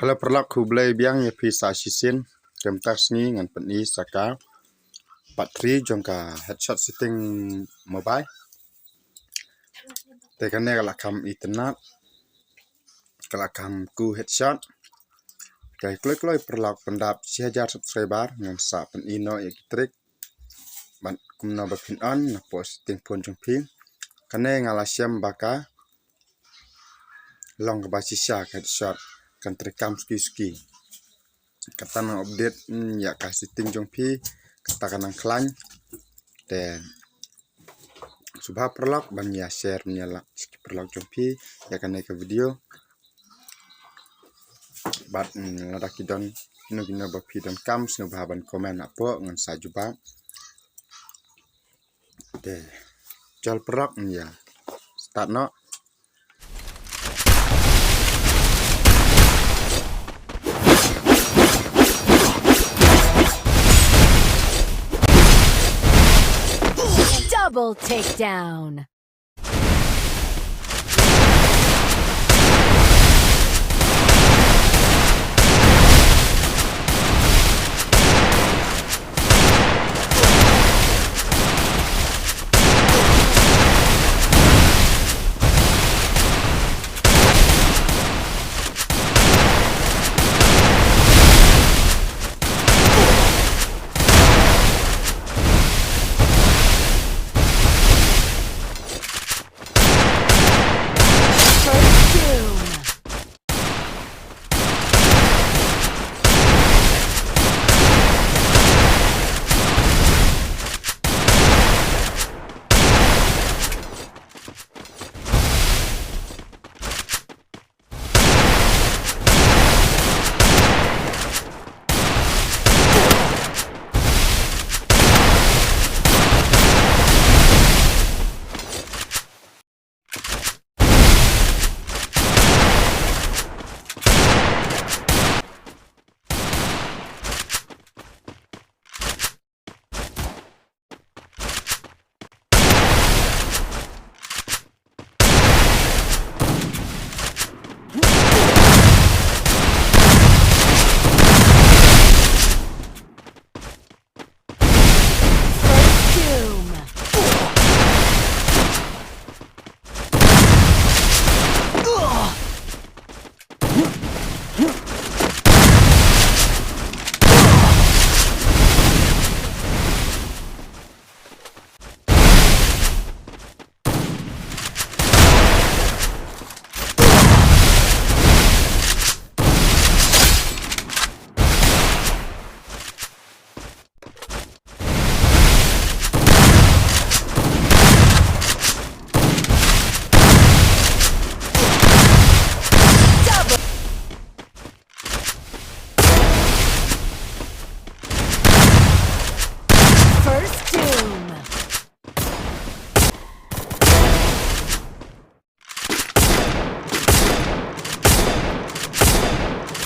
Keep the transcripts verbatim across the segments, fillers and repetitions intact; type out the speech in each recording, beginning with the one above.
Hello paralok, khublei biang ïa phi sa shisien. Te mynta ka sngi ngan pyni sa ka part three jong ka headshot setting mobile. Te kane ka la kham itynnad, ka la kham ku headshot. Te kloi kloi paralok, pyndap shi hajar subscriber ngan sa pyni noh ïa ki trick bad kumno ba phin on napoh setting phone jong phi. Kane nga la shem ba ka long kaba shisha ka headshot, kan treikam suki suki. Kata nang update, mm, ïa ka setting jong phi, kata ka nang khlaiñ. Te sngewbha paralok ban ïa share, ban ïa like sha ki paralok jong phi ïa kane ka video. Bad, mm, lada ki don kino kino ba phi donkam, sngewbha ban comment hapoh, ngan sa jubab. Te, chal paralok, ngan ïa start noh. Double takedown. First doom. First doom. First doom.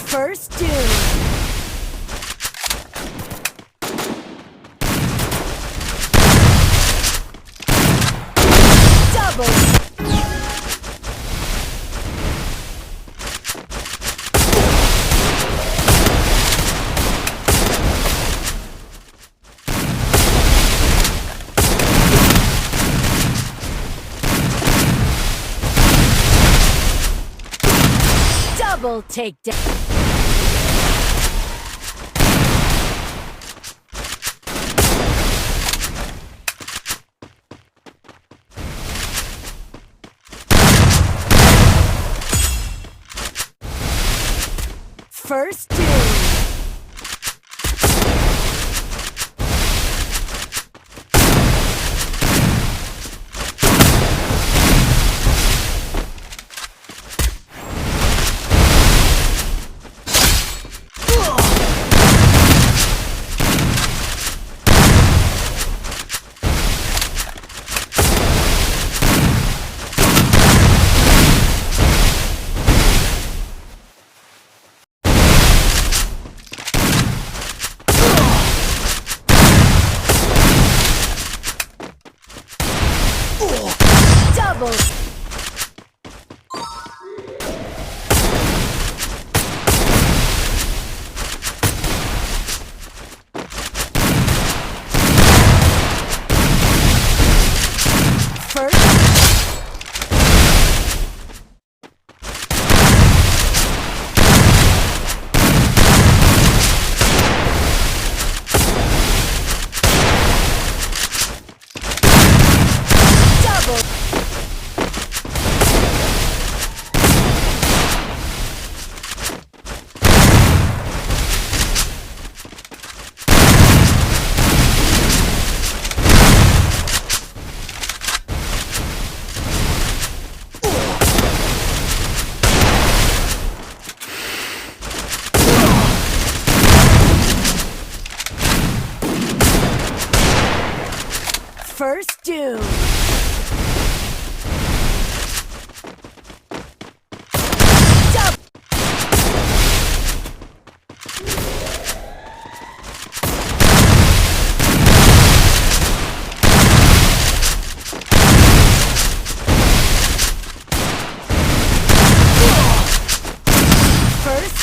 First doom. Double. Double takedown. First doom.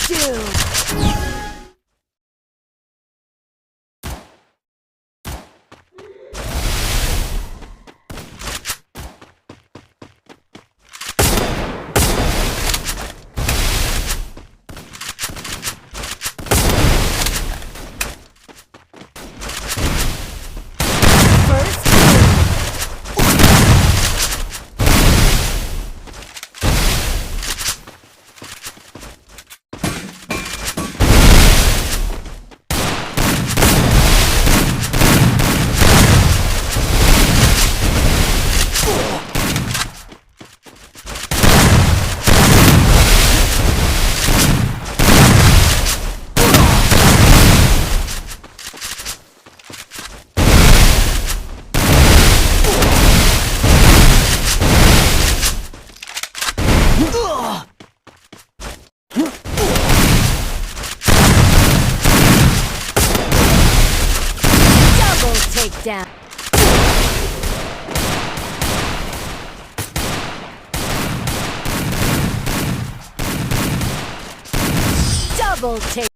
Doom. First kill. Double takedown. Double take.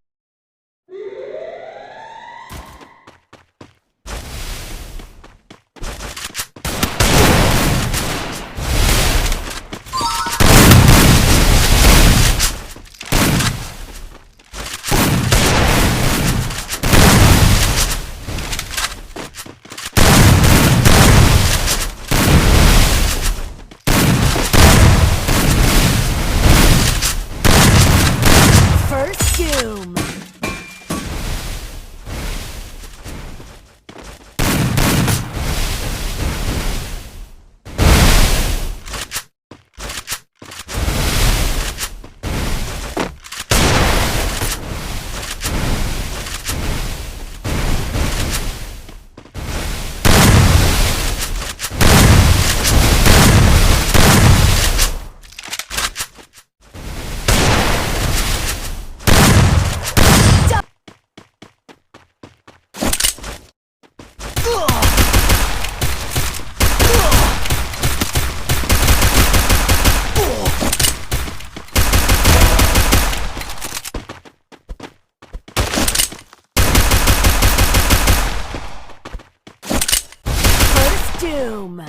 First Doom. First Doom.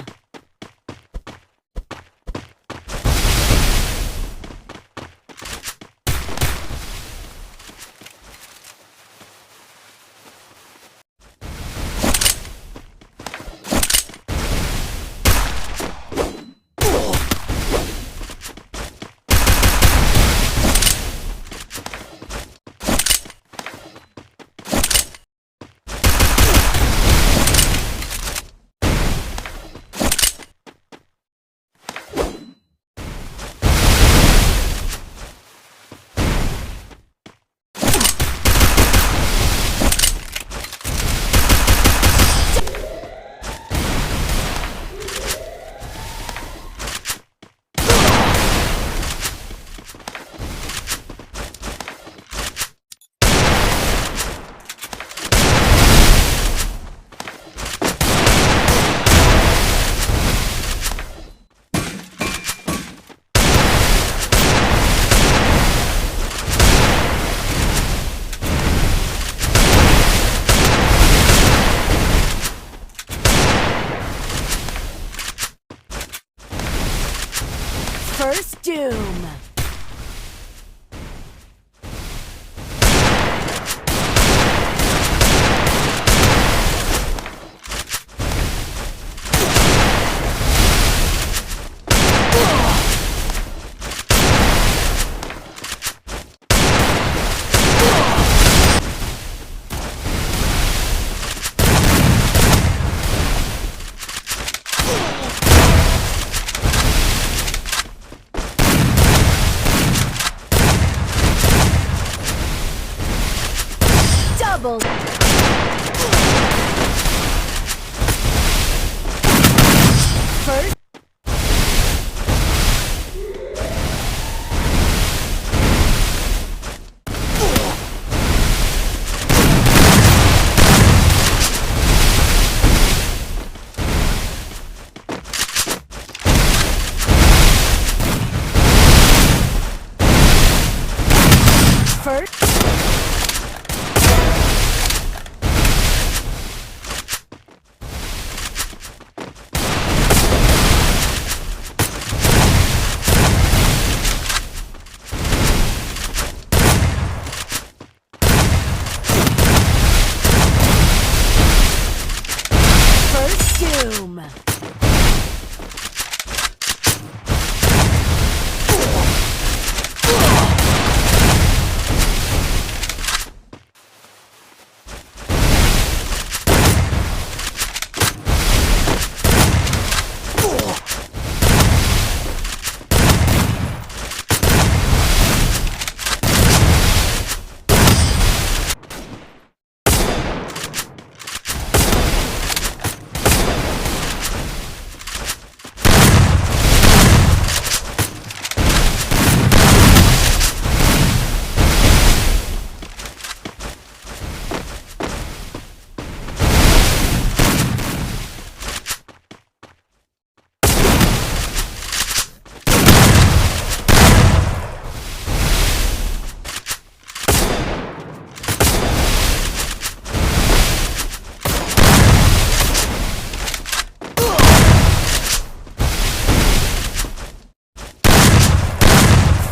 First Doom. Double. First. First. First Doom.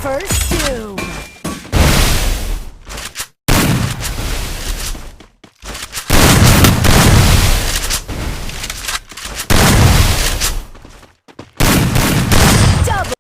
First Doom. Double.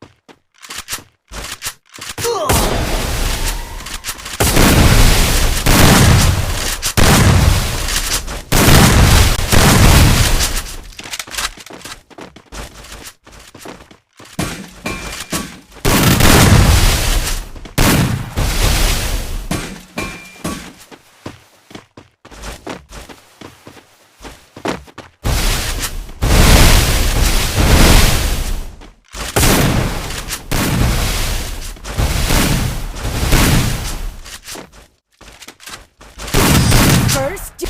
First.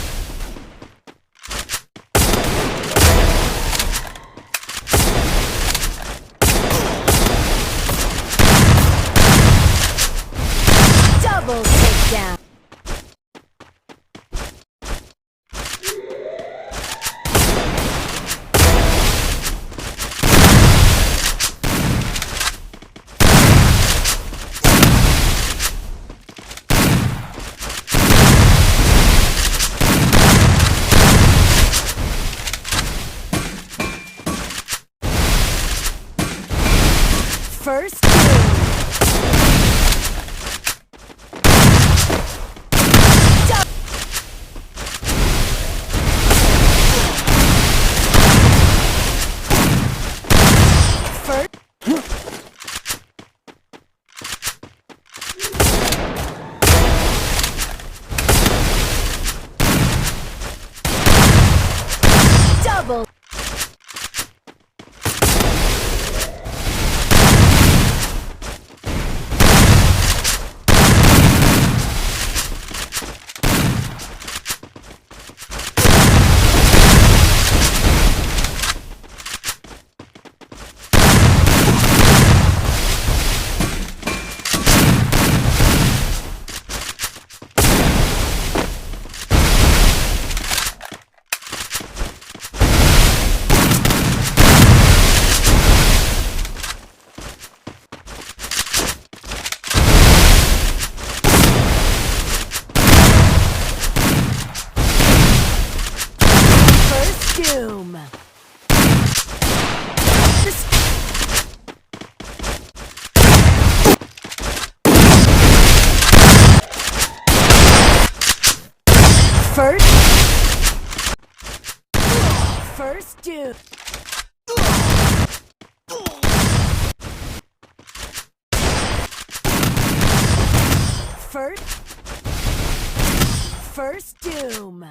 Double takedown. First Doom. First. Double. First Doom. First. First Doom. First. First Doom.